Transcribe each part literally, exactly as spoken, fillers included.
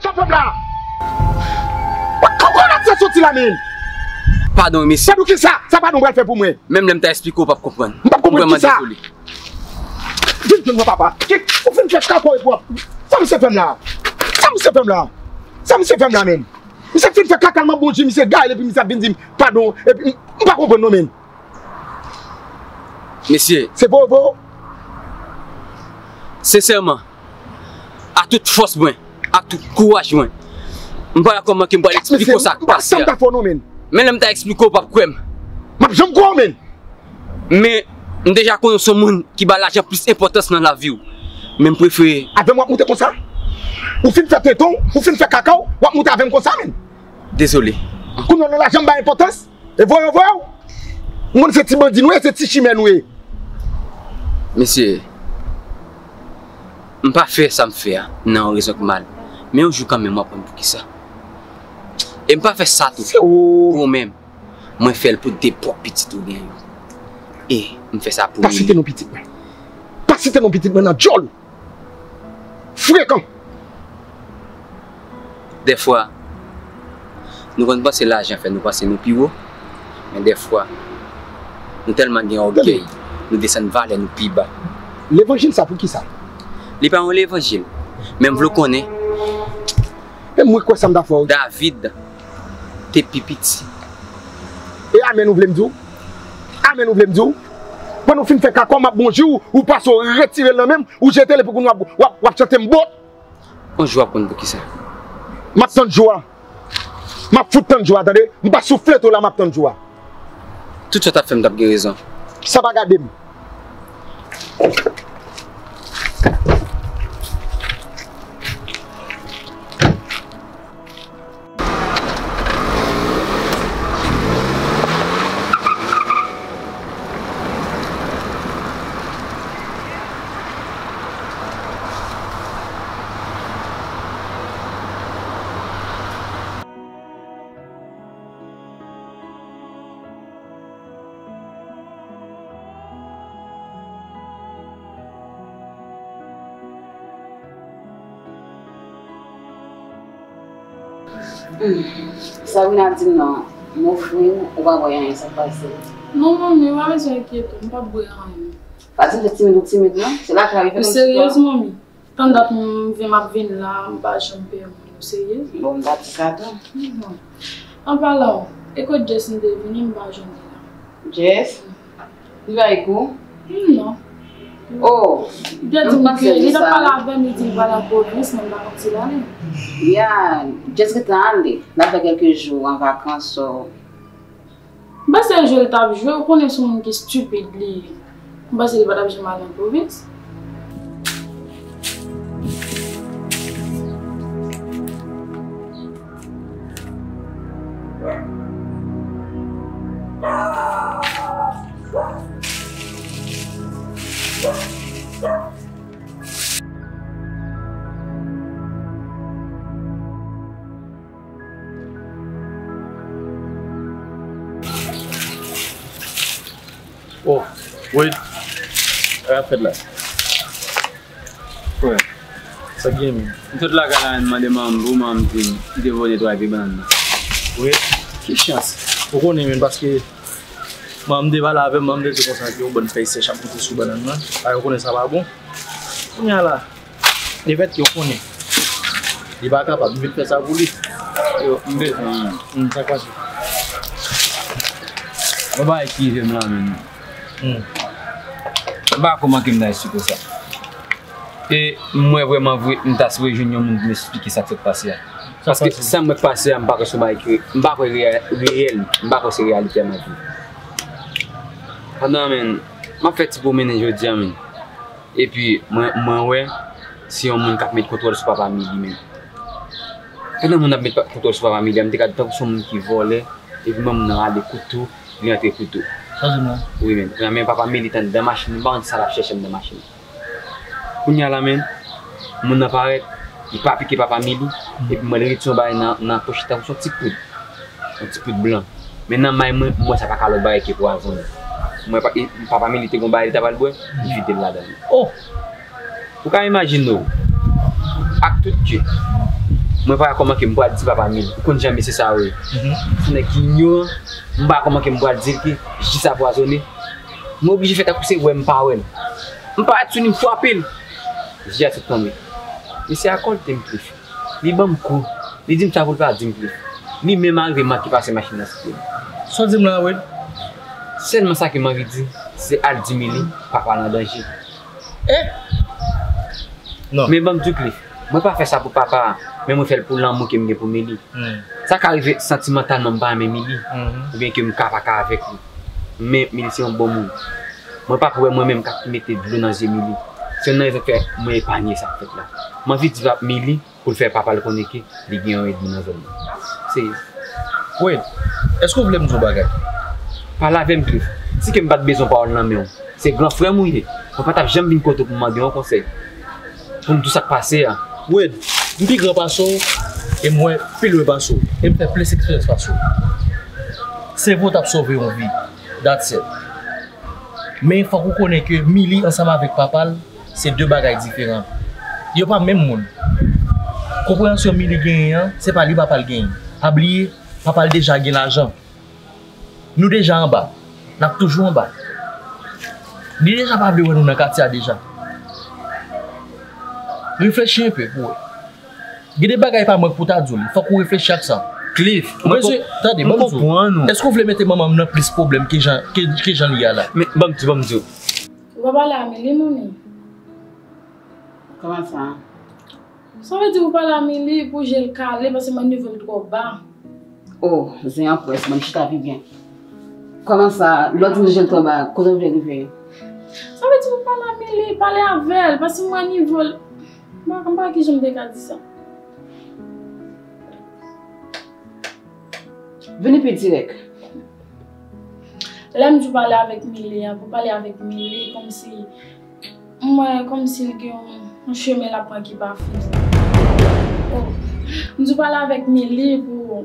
Sa fè m la? Kòman sa soti la, men? Padon, mesye. Padon ki sa? Sa padon pral fè pou mwen? Menm lè m ta eksplike w, w p ap konprann. M p ap konprann ki sa? Dezole. Vin jwenn mwen, papa. Ki, ou fin fè kaka w epi w ap, sa misye fè m la? Sa misye fè m la? Sa misye fè m la, men? Misye fin fè kaka l, m ap bon Dye, misye gade l epi misye ap vin di m padon, epi m, m pa konprann non, men. Mesye. Se vre, vre. Sensèman, a tout fòs mwen, a tout kouraj mwen, m pa wè kòman ke m pral eksplike w sa k pase a. Men lè m ta eksplike w, w p ap kwè m. M ap janm kwè w, men. Men, m deja konnen w se yon moun ki ba lajan plis enpòtans nan lavi w. Men m prefere. Avè m w ap moute konsa? Ou fin fè tenten w, ou fin fè kaka w, w ap moute avè m konsa, men. Dezole. Kounye a w wè lajan m ba enpòtans? E voye w, voye w. M konn se ti bandi nou ye, se ti chimè nou ye. Mesye, m pa fè sa m fè a nan yon rezon k mal. Men yon jou kanmenm w ap konn poukisa. E m pa fè sa tou pou ou menm. Mwen fè l pou de pwòp pitit ou gen yo. E m fè sa pou ou. Pa site non pitit mwen. Pa site non pitit mwen nan djòl. Frekan. Dèfwa, nou konn panse lajan fè nou panse nou pi wo, men dèfwa, nou tèlman gen ògèy, nou desann valè nou pi ba. Levanjil sa pou ki sa? Li pa yon levanjil, men m vle w konnen. E mwen kwè sa m ta fè w. David te pi piti. E amèn ou vle m di w? Amèn ou vle m di w? Pandan w fin fè kaka w, m ap bon Dye, ou pase w retire l nan men m, ou jete l epi kounye a w ap, w ap, w ap chante m bòt. Yon jou w ap konn poukisa. M ap tann jou a. M ap fout tann jou a, tande. M pa souflete w la, m ap tann jou a. Tout sa w t ap fè m t ap gen rezon. Sa pa gade m. Hmm. Sabrina di m non, m ofri w, ou pa bwè anyen, sa k pase? Non, manmi, ou pa bezwen enkyete w, m p ap bwè anyen. Pa di m se timid ou timid, non. Se lakay ou rive menm si. Ou seryez, manmi? Tann dat m vin, m ap vin la, m pa janm pè moun. Ou seryez? Bon, m ta di sa tou. Bon. An palan, e kot Jess m te vini, m pa jwenn li la. Jess? Li pa avèk ou? Hmm, non. Oh, li te di m ke li t ap pale avè m, li di l pral al Pwovens, men m pa konn si l ale. Ya, Jess gentan ale. L ap fè kèlke jou an vakans, so. M panse jwe l t ap jwe, ou konnen se yon moun ki stupid li ye. M panse li pa t ap janm al nan pwovens. Oh, wait. Sa k ap fèt la? Frè, sa k gen menm? M sot lakay la, m mande manman m pou manman m di m, kite voye netwaye pye bannann nan. Wi, ki chans. Ou konnen menm, paske manman m te pale avè m, manman m te di konsa ke yon bann fèy sèch ap moute sou bannann nan. A, ou konnen sa pa bon. Kounye a la, lefètke ou konnen li pa kapab, m vin fè sa pou li. Yo, m bezwen. Hmm, sa k pase? Yon bagay ki rive m la menm. Hmm. M pa konn kòman ke m ta esplike sa. E m wè vrèman vre, m ta sipoze jwenn yon moun pou m esplike sa k sot pase a. Paske sa m wè k pase a, m pa kwè se yon bagay ke, m pa kwè reyè-, reyèl, m pa kwè se reyalite a m ap viv. Pandan, men, m ap fè ti pwomennen jodi a, men. Epi, mwen, mwen wè, se yon moun k ap met kontwòl sou papa Mili, men. Pandan moun ap met pa-, kontwòl sou papa Mili a, m te gade tankou se yon moun ki vòlè, epi menm moun nan rale kouto, li antre kouto. Sa se mwen. Wi, men. Kounye a, men papa Mili t anndan machin, m pa konn sa l ap chèche anndan machin. Kounye a la, men, moun nan parèt, li pa pike papa Mili, epi m wè l retire yon bagay nan, nan pòch li, tankou se yon ti poud. Yon ti poud blan. Men nan may mwen, m wè sa pa ka lòt bagay ke pwazon. M wè pa, e, papa Mili te gon bagay li ta pral bwè, li vide l ladan li. Oh! Ou ka imajine w. Ak tout kè, mwen pa wè kòman ke m pral di papa Mili. Ou konn jan mesye sa yo ye. Se nèg ki inyoran, m pa wè kòman ke m pral di l ke jis apwazonnen. Mwen oblije fè tankou se wè m pa wè l. M parèt sou li, m frape l. Je a sot tonbe. Mesye a kòlte m, Cliff. Li ban m kou. Li di m sa pou l pa di m, Cliff. Li menm arive manke pase machin nan sou pye m. Sa w di m la, Wade? Sèlman sa ke m anvi di, se al di Mili, papa l an danje. Eh! Non. Men ban m di w, Cliff, mwen pa fè sa pou papa a, men mwen fè l pou lanmou ke m gen pou Mili. Sa ka rive santimantalman m pa renmen Mili, oubyen ke m ka pa ka avèk li. Men Mili se yon bon moun. Mwen pa pou wè mwen menm k ap mete dlo nan zye Mili. Se youn nan rezon k fè mwen epanye sa k fèt la. M anvi di Mili pou l fè papa l konnen ke li gen yon ènmi nan zòn nan. Se Wade, èske w vle m di w bagay? Pale avè m, Cliff. Si ke m pa t bezwen pawòl nan men w, se gran frè m ou ye. Mwen pa t ap janm vin kote w pou m mande yon konsèy. Pou m di w sa k pase a. Wade, m pi gran pase w, e m wè pi lwen pase w, e m fè plis eksperyans pase w. Seve w t ap sove yon vi. That's it. Men fòk ou konnen ke Mili ansanm avèk papa l, se de bagay diferan. Yo pa menm moun. Konpreyansyon Mili genyen an, se pa li papa l genyen. Pa bliye, papa l deja gen lajan. Nou deja anba. N ap toujou anba. Li deja pa vle wè nou nan katye a deja. Reflechi enpe pou wè. Gen de bagay pa mwen k pou ta di w li. Fòk ou reflechi ak sa. Cliff, mwen Mwen se, tande, m ban m di w. Konprann ou. Èske w vle mete manman m nan plis pwoblèm ke jan, ke, ke jan li ye a la? Men, ban m di, ban m di w. Ou pa pale a Mili, manmi? Kòman sa? Sa vle di ou pale a Mili pou je l kale, paske mwen nivo l twò ba. Oh, zen an près, ban m chita pi byen. Kòman sa, lè w di m je l twò ba, kote w vle rive? Sa vle di ou pale a Mili, pale avè l, paske mwen nivo l, m pa, m pa ki jan m te ka di sa. Vini pi dirèk. Lè m di w pale avèk Mili an, pou pale avèk Mili, kòmsi m wè kòmsi l gen yon, yon chemen l ap pran ki pa fini. Oh, m di w pale avèk Mili pou,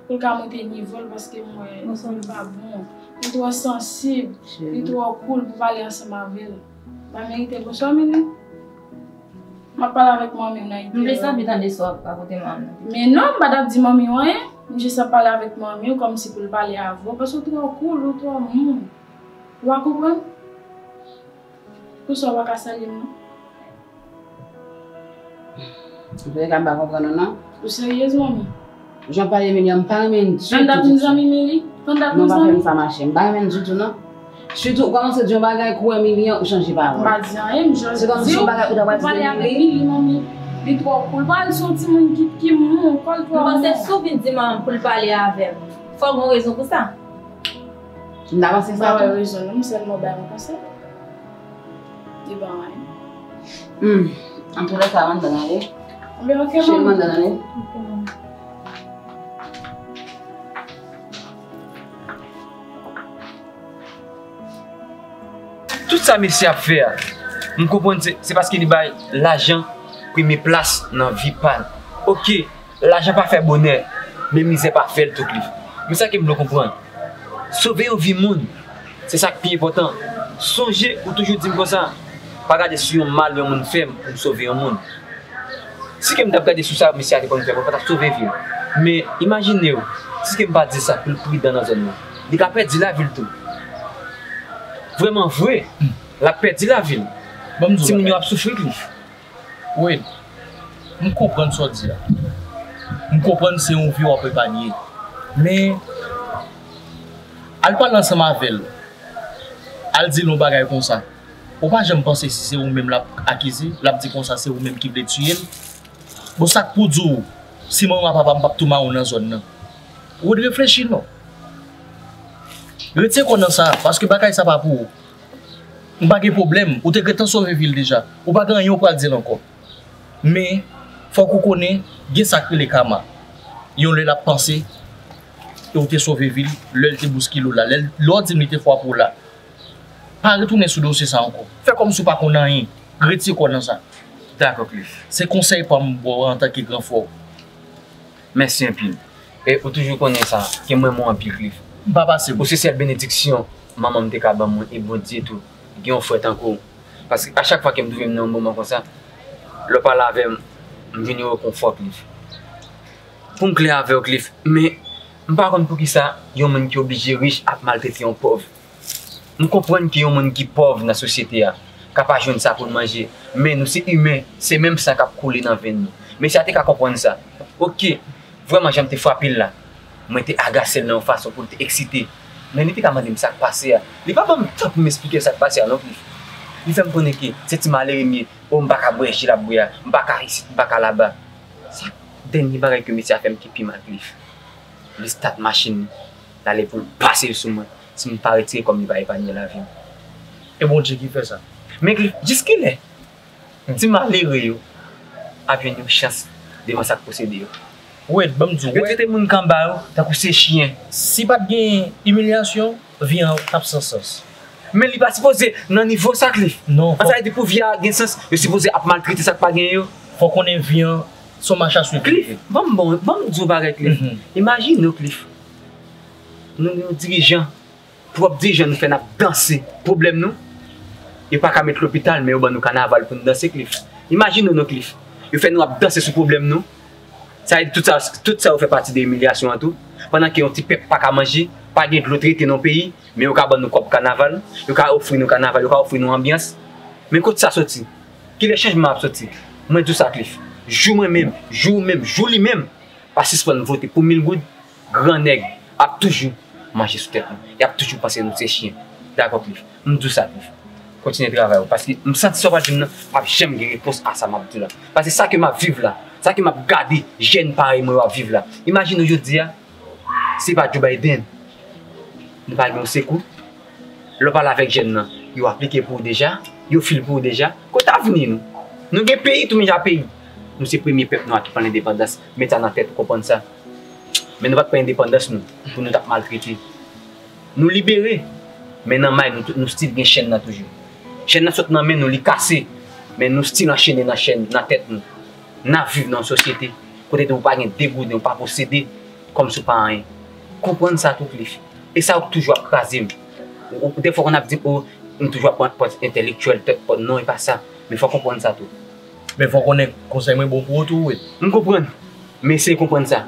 pou l ka monte nivo l, paske m wè nivo l pa bon. Li twò sansib, li twò cool pou pale ansanm avè l. Pa merite. Bonswa, Mili. M ap pale avèk manmi w nan ide. M vle santi tande sa w ap rakonte manmi w. Men non, m pa t ap di manmi w anyen. M jis ap pale avèk manmi w kòmsi pou l pale avè w, paske w twò cool, ou twò moun. Ou pa konprann? Poukisa w pa ka salye m non? Antoulèka, m pa konprann ou non. Ou seryez, manmi? Jan w pale Mili an, m pa renmen l ditou. Tann dat nou zanmi Mili? Tann dat nou zanmi? Non, pa fè m sa mache. M pa renmen l ditou non. Sitou ou kòmanse di yon bagay, kou wè Mili an, ou chanje pawòl. M pa di anyen, m jis di w, ou pale avèk Mili, manmi. Li twò cool. Pale sou yon timoun ki, ki mou, kò l twò mou. M panse si w vin di manman m pou l pale avè m, fò w gen yon rezon pou sa. M ta panse sa tou. M pa wè rezon non, m sèlman bay yon konsèy. Li pa anyen. Hmm. Antoulèka, m ann ale. Ebyen, ok, manmi. Cheri, m ann ale. Ok, manmi. Tout sa mesye ap fè a, m konprann se, se paske li bay lajan premye plas nan vi pa l. Ok, lajan pa fè bonè, men mizè pa fè l tou, Cliff. Men sa ke m vle w konprann, sove yon vi moun, se sa k pi enpòtan. Sonje, ou toujou di m konsa, pa gade sou yon mal yon moun fè m pou m sove yon moun. Si ke m t ap gade sou sa mesye a te konn fè, mwen pa t ap sove vi l. Men, imajine w, si ke m pa di sa pou l pridan nan zòn nan, li ka pèdi lavi l tou. Vrèman vre, l ap pèdi lavi l. Timoun yo ap soufri, Cliff. Wade, m konprann sa w di a. M konprann se yon vi w ap epanye. Men, al pale ansanm avè l. Al di l yon bagay konsa. Ou pa janm panse si se ou menm l ap akize, l ap di konsa se ou menm ki vle tiye l? Bon, sa k pou di w, si manman papa m p ap tou mawon nan zòn nan? Wade, reflechi non. Retire kò w nan sa, paske bagay sa pa pou ou. M pa gen pwoblèm, ou te gentan sove vi l deja. Ou pa gen anyen ou pral di l ankò. Men, fòk ou konnen, gen sa k rele kama. Yon lè l ap panse, e ou te sove vi l, lè l te bouskile w la, lè l, lè w di m li te frape w la. Pa retounen sou dosye sa ankò. Fè kòmsi w pa konn anyen. Retire kò w nan sa. Dakò, Cliff. Se konsèy pa m ba w antanke gran frè w. Mèsi anpil. E ou toujou konnen sa, ke m renmen w anpil, Cliff. M pa pase m. Ou se sèl benediksyon manman m te ka ban mwen, e Bondye tou, gen yon frè tankou w. Paske a chak fwa ke m twouve m nan yon moman konsa, lè w pale avè m, M vin yon rekonfò, Cliff. Pou m klè avè w, Cliff, men m pa konn poukisa yon moun ki oblije rich ap maltrete yon pòv. M konprann ke yon moun ki pòv nan sosyete a ka pa jwenn sa pou l manje, men nou se imen, se menm san k ap koule nan venn nou. Men si a te ka konprann sa, oke, vrèman jan m te frape l la, mwen te agase l nan yon fason pou l te eksite. Men li te ka mande m sa k pase a. Li pa ban m tan pou m eksplike l sa k pase a non, Cliff. Li fè m konnen ke se ti malere m ye, o m pa ka bwè ji l ap bwè a, m pa ka isit, m pa ka laba. Sa dènye bagay ke mesye a fè m ki pi mal, Cliff. Li stat machin li, l ale pou l pase l sou mwen. Si m pa retire kò m, li pa epanye lavi m. E Bondye ki fè sa. Men Cliff, jiskilè ti malere yo ap jwenn yon chans devan sa k posede yo? Wed, ban m di w, yo trete moun k anba yo tankou se chen. Si pa t gen imilyasyon, vi an t ap san sans. Men li pa sipoze nan nivo sa, Cliff. Non, sa vle di pou vi a gen sans, yo sipoze ap maltrete sa k pa gen yo. Fò w konnen vi an se yon mach a swiv. Cliff, ban m, bon, ban m di w yon bagay, Cliff. Mhm. Imajine w, Cliff. Nou gen yon dirijan, pwòp dirijan nou fè n ap danse pwoblèm nou. Yo pa ka met lopital, men yo ban nou kanaval pou n danse, Cliff. Imajine w non, Cliff. Yo fè nou ap danse sou pwoblèm nou. Sa vle di tout sa, tout sa yo fè pati de imilyasyon an tou. Pandan ke yon ti pèp pa ka manje, pa gen dlo trete nan peyi, men yo ka ban nou kòb kanaval, yo ka ofri nou kanaval, yo ka ofri nou anbyans. Men kot sa soti? Kilè chanjman ap soti? Mwen di w sa, Cliff. Jou mwen menm, jou ou menm, jou li menm, pa sispann vote pou mil goud, gran nèg ap toujou manje sou tèt nou. Y ap toujou panse nou se chen. Dakò, Cliff. M di w sa, Cliff. Kontinye travay ou, paske m santi sa w pral di m nan p ap janm gen repons a sa m ap di w la. Paske sa ke m ap viv la, sa ke m ap gade jèn parèy mwen yo ap viv la. Imajine w jodi a, se pa Joe Biden, nou pa gen yon sekou. Lè w pale avèk jèn nan, yo aplike pou ou deja, yo fil pou ou deja. Kote avni nou? Nou gen peyi tou, men ja peyi. Nou se premye pèp nwa ki pran lendepandans. Met sa nan tèt ou, konprann sa. Men nou pa t pran endepandans nou pou nou t ap maltrete. Nou libere, men nan may nou, nou still gen chèn nan toujou. Chèn nan sot nan men nou, li kase, men nou still anchene nan chèn, nan tèt nou. N ap viv nan yon sosyete kote tou ou pa gen de gouden, ou pa posede, kòmsi ou pa anyen. Konprann sa tou, Cliff. E sa w toujou ap kraze m. Ou, ou, dèfwa w konn ap di m, o, m toujou ap pran pòz entèlektyèl, tèt pòt. Non, e pa sa. Men fò w konprann sa tou. Men fò w konnen konsèy mwen bon pou ou tou, wi. M konprann. Men eseye konprann sa.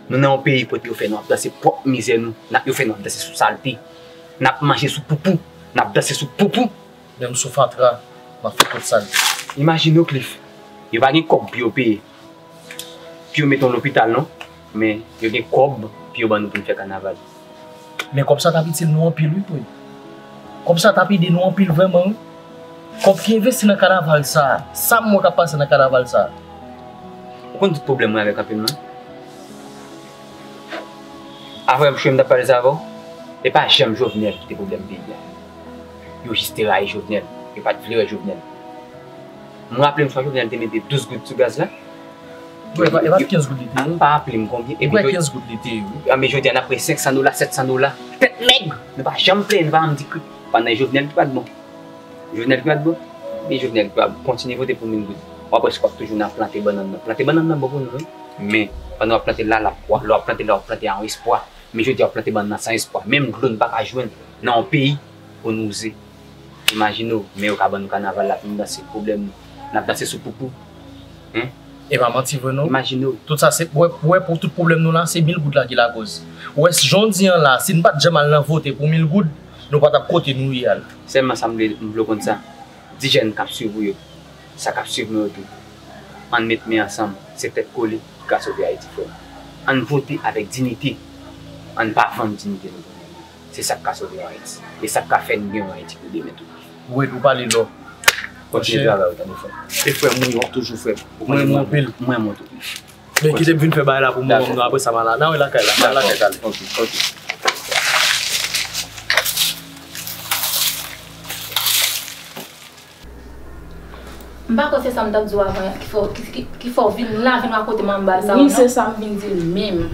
Nou nan yon peyi kote yo fè nou ap danse pwòp mizè nou, n ap, yo fè nou ap danse sou salte. N ap manje sou poupou, n ap danse sou poupou. Menm sou fatra, n ap fè tout sa l di. Imajine w, Cliff, yo pa gen kòb pou yo peye, pou yo mete w lopital non, men yo gen kòb pou yo ban nou pou n fè kanaval. Men kòb sa t ap itil nou anpil wi, wi. Kòb sa t ap ede nou anpil vrèman wi. Kòb ki envesti nan kanaval sa, sa m wè k ap pase nan kanaval sa. Ou konn tout pwoblèm mwen avèk anpil moun. Avan m chwe m t ap pale sa avè w, e pa janm Jovenel ki te pwoblèm peyi a. Yo jis te rayi Jovenel, yo pa t vle wè Jovenel. M raple m fwa Jovenel te mete douz goud sou gaz la. Ou kwè e pa, e pa t kenz goud li te ye? M pa raple m konbyen. Ou kwè kenz goud li te ye wi. Anben jodi a n ap peye senk san dola, sèt san dola. Tèt nèg! Nou pa janm plenyen, nou pa janm di krik. Pandan Jovenel ki pa t bon. Jovenel ki pa t bon. Men Jovenel ki pa t bon. Kontinye vote pou mil goud. W ap wè si w ap toujou nan plante bannann nan. Plante bannann nan bon pou nou wi. Men pandan w ap plante l la, l ap, lè w ap plante l la, w ap plante a yon espwa. Men jodi a w ap plante bannann nan san espwa. Menm dlo n pa ka jwenn nan yon peyi pou n wouze. Imajine w, men yo ka ban nou kanaval la pou n danse, pwoblèm nou. N ap danse sou poupou. Hein? E pa manti vre non. Imajine w. Tout sa se, wè, wè pou tout pwoblèm nou la, se mil goud la ki lakoz. Wè, jan w di an la, si n pa t janm al nan vote pou mil goud, nou pa t ap kote nou ye a la. Sèlman sa m vle, m vle w konn sa. Di jèn k ap swiv ou yo, sa k ap swiv nou yo tou, ann met men ansanm, se tèt kole ki ka sove Ayiti, frè m. Ann vote avèk diyite, ann pa vann diyite nou pou moun. Se sa k ka sove Ayiti. E sa k ka fè n gen yon Ayiti pou demen tou. Wed, ou pale lò. Kontinye travay ou, tande frè m. E frè m, wi, w ap toujou frè m. Ou konnen mwen anpil. Mwen renmen w tou. Men kite m vin fè bagay la pou mwen, non, apre sa m al la. N a wè lakay la, m al lakay talè. Ok, ok. M pa kwè se sa m t ap di w avan ki fè w, ki, ki, ki fè w vin la, vin rakonte m anba sa. Wi, se sa m vin di l menm.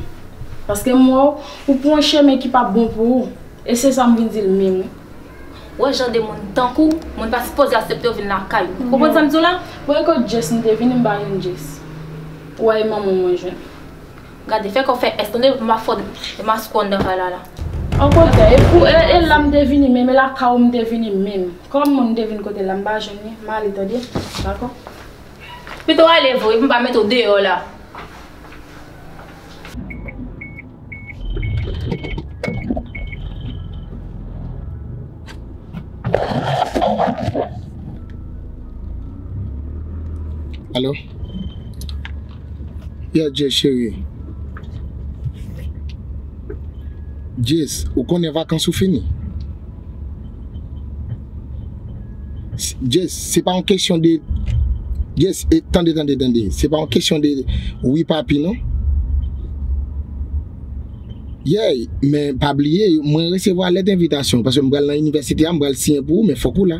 Paske m wè w, ou pran yon chemen ki pa bon pou ou. E se sa m vin di l menm, wi. Wè jan de moun tankou w, moun pa sipoze aksepte w vin lakay ou. Ou konprann sa m di w la? Bon, e kot Jess m te vini, m pa jwenn Jess. Ou wè, e manman w mwen jwenn. Gade, fè kò w fè S, tande, m ap fè w, m ap sou kò w anndan kay la, la. An kontè, e pou, e, e la m te vini menm, e lakay ou m te vini menm. Kòman m te vin kote la, m pa jwenn li, m ale, tande? Dakò? Pito w ale vre, pou m pa mete w deyò la. Alo? Yeah, Jess, cheri. Jess, ou konnen vakans ou fini? Jess, se pa yon kesyon de, Jess, e, tande, tande, tande. Se pa yon kesyon de wi papi, non. Yeah, men pa bliye, mwen resevwa lèt envitasyon, paske m pral nan inivèsite a, m pral siyen pou ou, men fòk ou la.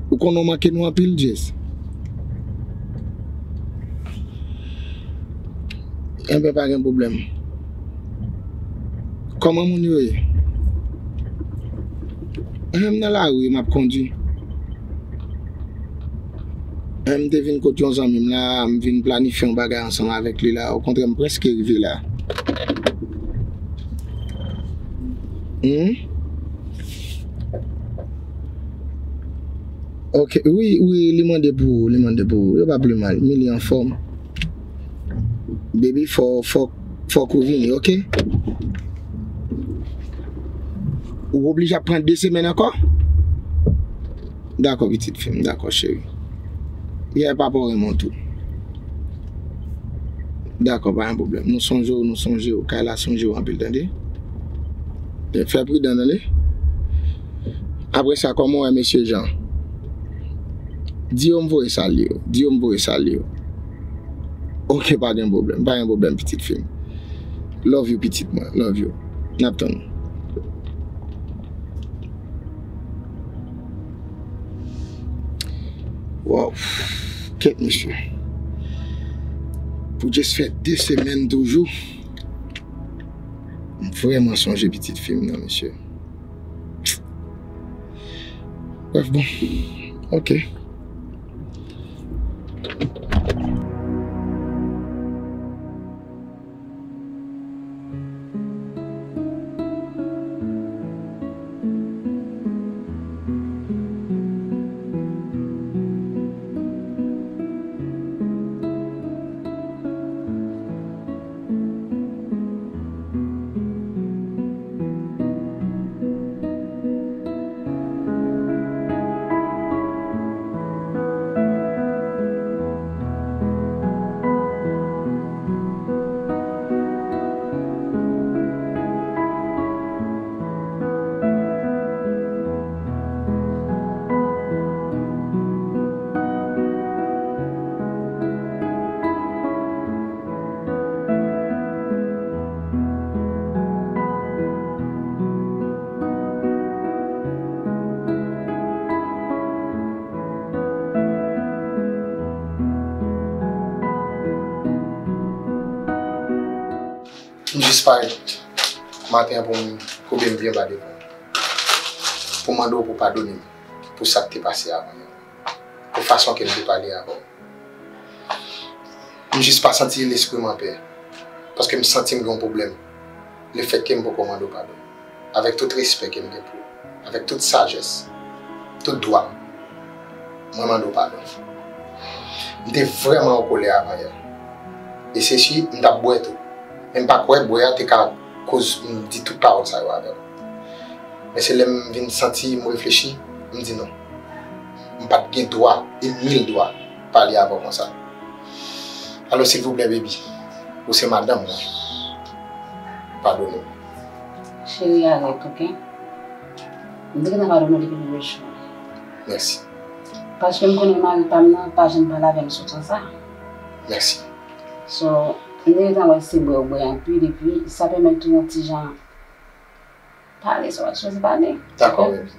Ou konnen w manke nou anpil, Jess. Enben, pa gen pwoblèm. Kòman moun yo ye? Enben, m nan lari, m ap kondui. Enben, m te vin kot yon zanmi m la, m vin planifye yon bagay ansanm avèk li la. Okontrè, m prèske rive la. Hmm? Ok, wi, wi, li mande pou ou, li mande pou ou. Yo pa pli mal, men li anfòm. Baby, fò, fò, fòk ou vini, ok? Ou oblije ap pran de semèn ankò? Dakò, pitit fi m, dakò, cheri. Yeah, papa w renmen w tou. Dakò, pa gen pwoblèm. Nou sonje w, nou sonje w. Kay la sonje w anpil, tande? Fè pridan, tande? Apre sa, kòman w wè mesye Jan? Di yo m voye salye w. Di yo m voye salye w. Ok, pa gen pwoblèm. Pa gen pwoblèm, pitit fi m. Love you, pitit mwen. Love you. N ap tann ou. Wow. Kèt, mesye. Pou just fè de semèn toujou. M vrèman sonje pitit fi m nan, mesye. Bref, bon. Ok. M jis parèt maten an pou m koube m byen ba devan w, pou mande w pou padone m pou sa k te pase avan yè, pou fason ke m te pale avè w. M jis pa santi lespri m anpè, paske m santi m gen yon pwoblèm, lefètke m poko mande w padon. Avèk tout respè ke m gen pou ou, avèk tout sajès, tout dwa m, mwen mande w padon. M te vrèman an kolè avan yè. E se si m t ap bwè tou. Men m pa kwè bwè a te ka koz m di tout pawòl sa yo avè w. Men se lè m vin santi m reflechi, m di non. M pa t gen dwa, e mil dwa, pale avè w konsa. Alò, silvouplè, baby, ou se madanm mwen. Padone m. Cheri, arèt, ok? M te gentan padone w depi pou mechon. Mèsi. Paske m konnen mari pa m nan pa janm pale avè m sou tan sa. Mèsi. So, m te gentan wè se bwè w bwè anpil, epi sa pèmèt tou yon ti jan pale sa w ta sipoze pale. Dakò, baby.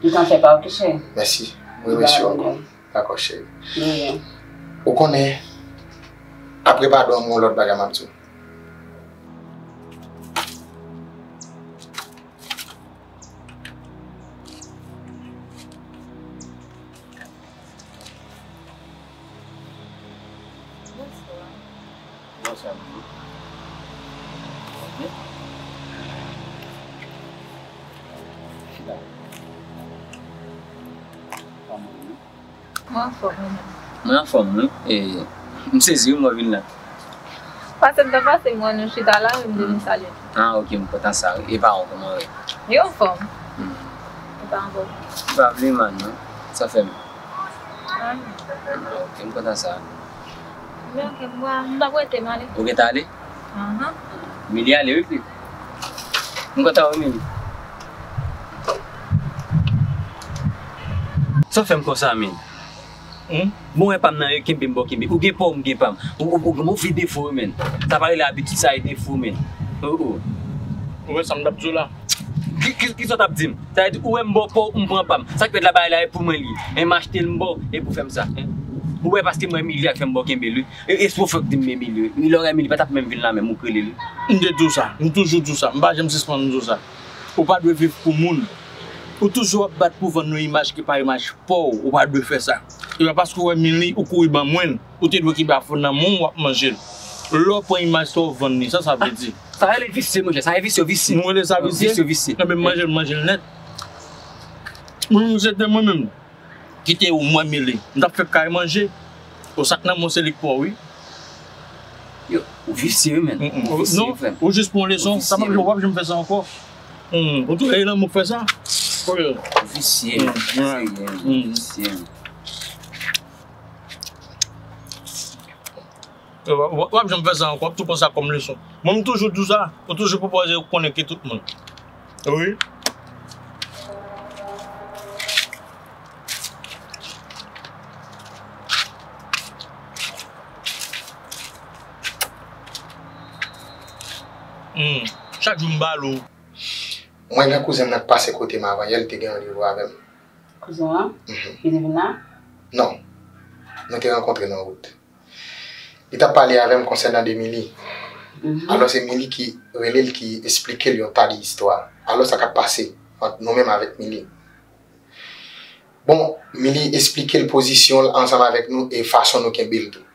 M kontan fè pa w, ok, cheri? Mèsi. Mwen remèsye w ankò. Dakò, cheri. Ou konnen, apre padon an, m gen yon lòt bagay m ap di w. Bonswa. Bonswa, manmi. Chita. Kòman ou ye? Mwen anfòm, ou menm? Mwen anfòm, wi. E, m sezi, wi, mwen vin la. Pase m ta pase, m wè nou chita la, m te vin salye. Ah, ok, m kontan sa, wi. E paran w, kòman yo ye? Yo anfòm. Hmm. E paran w? M pa vle mal, non. Sa fè m. Ah, ok, m kontan sa. Men ok, m pa, m pa prete m ale. Ou gentan ale? Ahan. Mili ale, wi, fi. M kontan, wi, Mili. Sa w fè m konsa, men? Hmm? Bon, wè pa m nan yo, kenbe m bò kenbe. Ou gen pa w, m gen pa m. Ou, ou, ou gen move defo, wi, men. Sa pa rele abitid, sa e defo, men. Oh, oh. Ou wè sa m t ap di w la? Ki, ki, ki sa w t ap di m? Sa vle di, ou wè m ba w pa w, m pran pa m. Sa k fèt la, bagay la, e pou mwen li ye. E m achte l, m ba w, e pou fè m sa. Ou wè, paske mwen, Mili a k fè m ba w kenbe l, wi. E, e si w fè w di m men Mili, wi. Lè w wè Mili pa t ap menm vin la menm, ou k rele l. M te di w sa. M toujou di w sa. M pa janm sispann di w sa. Ou pa dwe viv pou moun. Ou toujou ap bat pou vann yon imaj ki pa imaj pa w. Ou pa dwe fè sa. E pa paske w wè Mili, ou kouri ban mwen l. Ou te dwe kenbe afè w nan men w, w ap manje l. Lè w pran imaj sa, w vann li. Sa sa vle di? Sa rele visye, monchè. Sa e visye, visye. Nou rele sa visye? Visye, visye. Enben, m manje l, manje l nèt. Mwen menm, se te mwen menm ki te ou mwen Mili. M t ap fè kay manje. Ou sa k nan men w se li k pa w, wi. Yo, ou visye, wi, men. Mm, mm. Ou visye, non, frè m. Ou jis pran yon leson. Sa p ap, w p ap janm fè sa ankò. Mm, ou tou, e lanmou k fè sa. Ou visye, men. Mm, visye, men. Mm. Visye, men. W ap, w ap, w ap janm fè sa ankò, w ap tou pran sa kòm leson. Mwen, m toujou di w sa, ou toujou pwopoze ou konnen ki tout moun. Wi. Hmm. Chak jou m ba l ou. Mwen gen kouzen m nan k pase kote m avan yè, li te gen randevou avè m. Kouzen w an? Mhm. Li te vin la? Non. Nou te rankontre nan wout. Li t ap pale avè m konsènan de Mili. Mhm. Alò, se Mili ki rele l, ki esplike l yon ta de istwa. Alò, sa k ap pase ant nou menm avèk Mili. Bon, Mili esplike l pozisyon l ansanm avèk nou e fason nou kenbe l tou.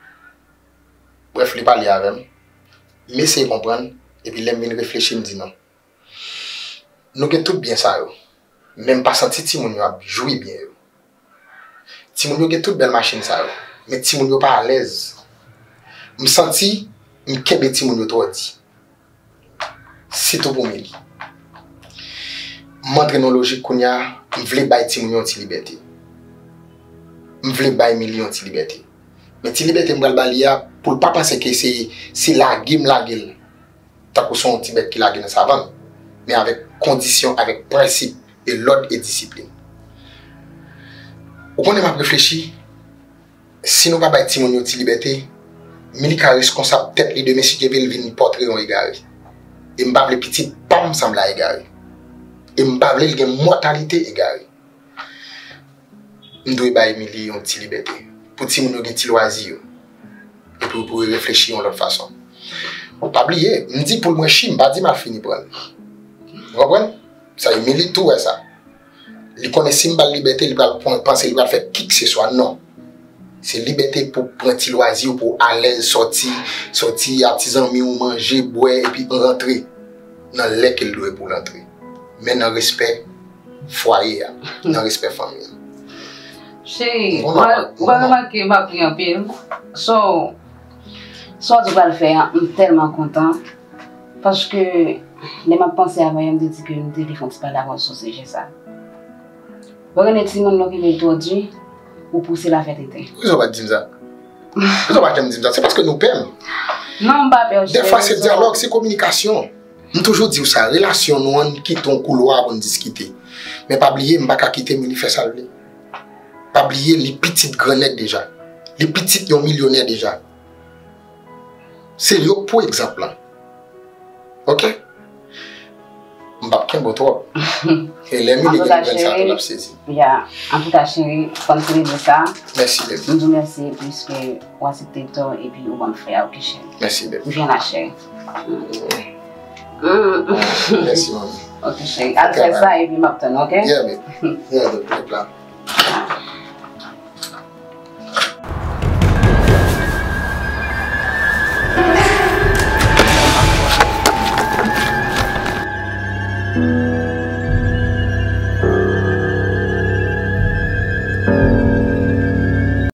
Brèf, li pale avè m. M eseye konprann, epi lè m vin reflechi, m di non. Nou gen tout byen sa yo, men m pa santi timoun yo ap jwi byen yo. Timoun yo gen tout bèl machin sa yo, men timoun yo pa alèz. M santi m kenbe timoun yo twò di. Sitou pou Mili. M antre nan lojik kounye a, m vle bay timoun yo yon ti libète. M vle bay Mili yon ti libète. Men ti libète m pral ba li a, pou l pa panse ke se, se lage m lage l. Tankou se yon ti bèt ki lage nan savann, men avèk kondisyon, avèk prensip e lòd e disiplin. Ou konnen m ap reflechi, si nou pa bay timoun yo ti libète, Mili ka reskonsab tèt li demen si Dye vle l vin pòtre yon egare. E m pa vle pitit pa m sanble a egare. E m pa vle l gen mantalite egare. M dwe bay Mili yon ti libète. Pou timoun yo gen ti lwazi yo. Epi pou yo reflechi yon lòt fason. Pa bliye, m di poul mwen chi, m pa di m al fini pran l. Ou konprann? Sa Mili tou wè sa. Li konnen si m ba l libète, li pral pran, panse li pral fè kikseswa. Non. Se libète pou pran ti lwazi w, pou w alèz, sòti, sòti a ti zanmi w, manje, bwè, epi rantre nan lè ke l dwe pou l antre. Men nan respè fwaye a, nan respè fanmi an. Cheri, ou pa remake m ap ri anpil. So, sa w di w pral fè a, m tèlman kontan. Paske, lè m ap panse avan yè, m te di ke m te vle fè yon ti pale avè w sou sijè sa. Ou konnen timoun lè w kenbe l twò di, ou pouse l a fè tenten. Poukisa w pa t di m sa? Poukisa w pa janm di m sa? Se paske nou pè m. Non, m pa pè w, cheri. Dèfwa se dyalòg, se kominikasyon. M toujou di w sa, relasyon nou an kite yon koulwa pou n diskite. Men pa bliye, m pa ka kite Mili fè sa l vle. Pa bliye, li pitit gran nèg deja. Li pitit yon milyonè deja. Se yo k pou egzanp lan. Ok? M p ap kenbe w twòp. E lè Mili gen nouvèl sa tou, l ap sezi. Ya, antouka, cheri, fò n selebre sa. Mèsi, baby. M di w mèsi piske w aksepte to epi ou ban m frè a, ok, cheri? Mèsi, baby. M vyen la, cheri. Mm. Mèsi, manmi. Ok, cheri. Al fè sa epi m ap tann ou, ok? Yeah, baby. Yeah, baby.